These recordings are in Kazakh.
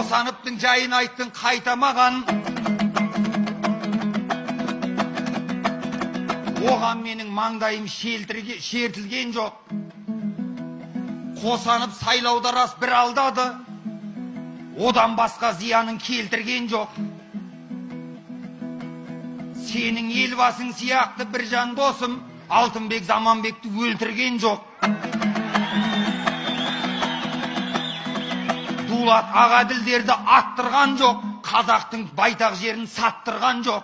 Қосановтың жайын айттың қайта маған. Оған менің маңдайым шертілген жоқ. Қосанов сайлауда рас бір алдады. Одан басқа зиянын келтірген жоқ. Сенің елбасың сияқты бір жан досым Алтынбек Заманбекті өлтірген жоқ. Дулат Ағаділдерді аттырған жоқ, қазақтың байтақ жерін саттырған жоқ.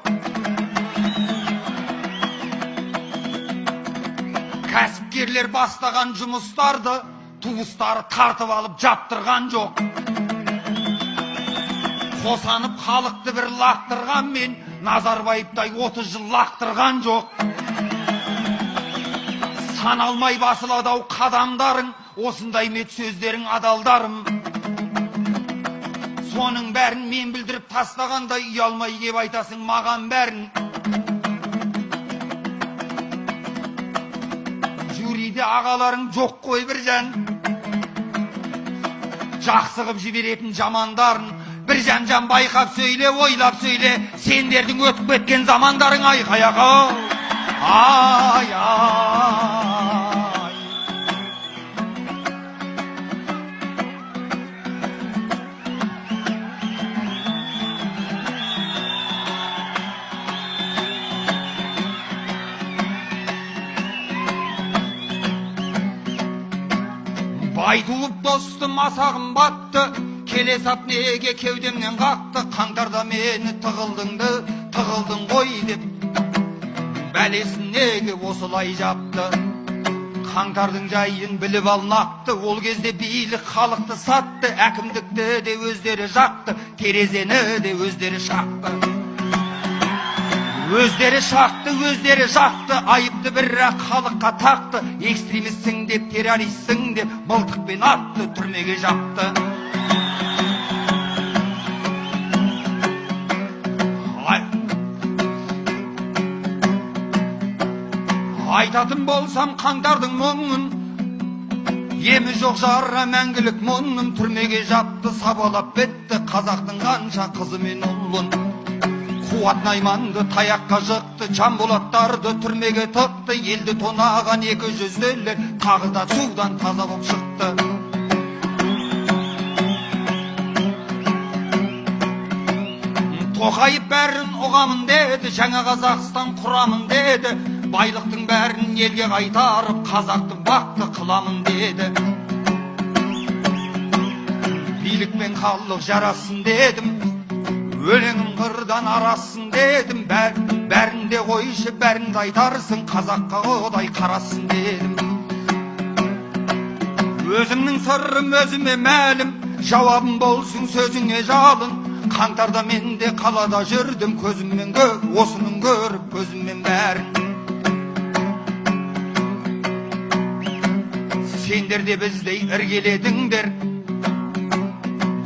Кәсіпкерлер бастаған жұмыстарды туыстары тартып алып жаптырған жоқ. Қосанып халықты бір лақтырғанмен Назарбаевтай 30 жыл лақтырған жоқ. Саналмай басылады ау қадамдарың, осындай мет сөздерің адалдарым. Соның бәрін мен білдіріп тастағандай ұялмай кеп айтасың маған бәрін. Жюриде ағаларың жоқ қой бір жан. Жақсы қып жіберетін жамандарын. Бір жан байқап сөйле, ойлап сөйле. Сендердің өтіп кеткен замандарың айқай ай ай. Бай туып достым асағым батты, келе сап неге кеудемнен қақты, қаңтарда мені тығылдыңды, тығылдың ғой деп, бәлесін неге осылай жапты. Қаңтардың жайын біліп алнақты, ол кезде билік халықты сатты, әкімдікті де өздері жақты, терезені де өздері шақты. Өздері шақты, өздері жақты, айыпты бірақ халыққа тақты, экстремистсің деп, террористсің деп, мылтықпен атты, түрмеге жапты. Айтатын болсам қаңтардың мұңын, емі жоқ жара мәңгілік мұңым, түрмеге жапты, сабалап бітті, қазақтың қанша қызы мен ұлын. Қуат Найманды таяққа жықты, Жанболаттарды түрмеге тықты, елді тонаған екі жүзділер тағы да судан таза боп шықты. Тоқаев бәрін ұғамын деді, жаңа Қазақстан құрамын деді, байлықтың бәрін елге қайтарып, қазақты бақты қыламын деді. Билік пен халық жарасын дедім, өлеңім қырдан арассын дедім, бәрін де қойшы, бәрін де айтарсың, қазаққа құдай қарасын дедім. Өзімнің сырым өзіме мәлім, жауабым болсын сөзіңе жалын. Қаңтарда мен де қалада жүрдім, көзіммен осының көріп көзіммен бәрін. Сендер де біздей іргеледіңдер,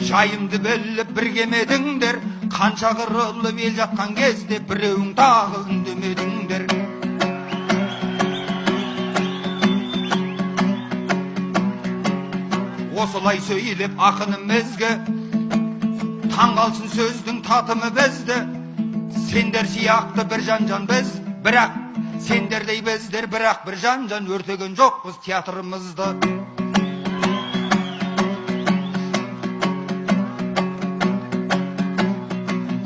жайымды біліп біргемедіңдер, қанша қырылып ел жатқан кезде біреуің тағы үндемедіңдер. Осылай сөйлеп ақыным ізгі, таң қалсын сөздің татымы бізді. Сендер сияқты бір жан-жан біз, бірақ сендердей біздер, бірақ бір жан-жан өртеген жоқпыз театрымызды.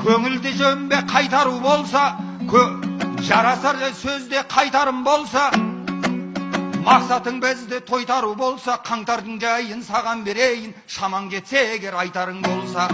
Көңілді жөнбе қайтару болса, жарасар сөзде қайтарым болса, мақсатың бізді тойтару болса, қаңтардың жайын саған берейін, шамаң жетсе егер айтарың болса.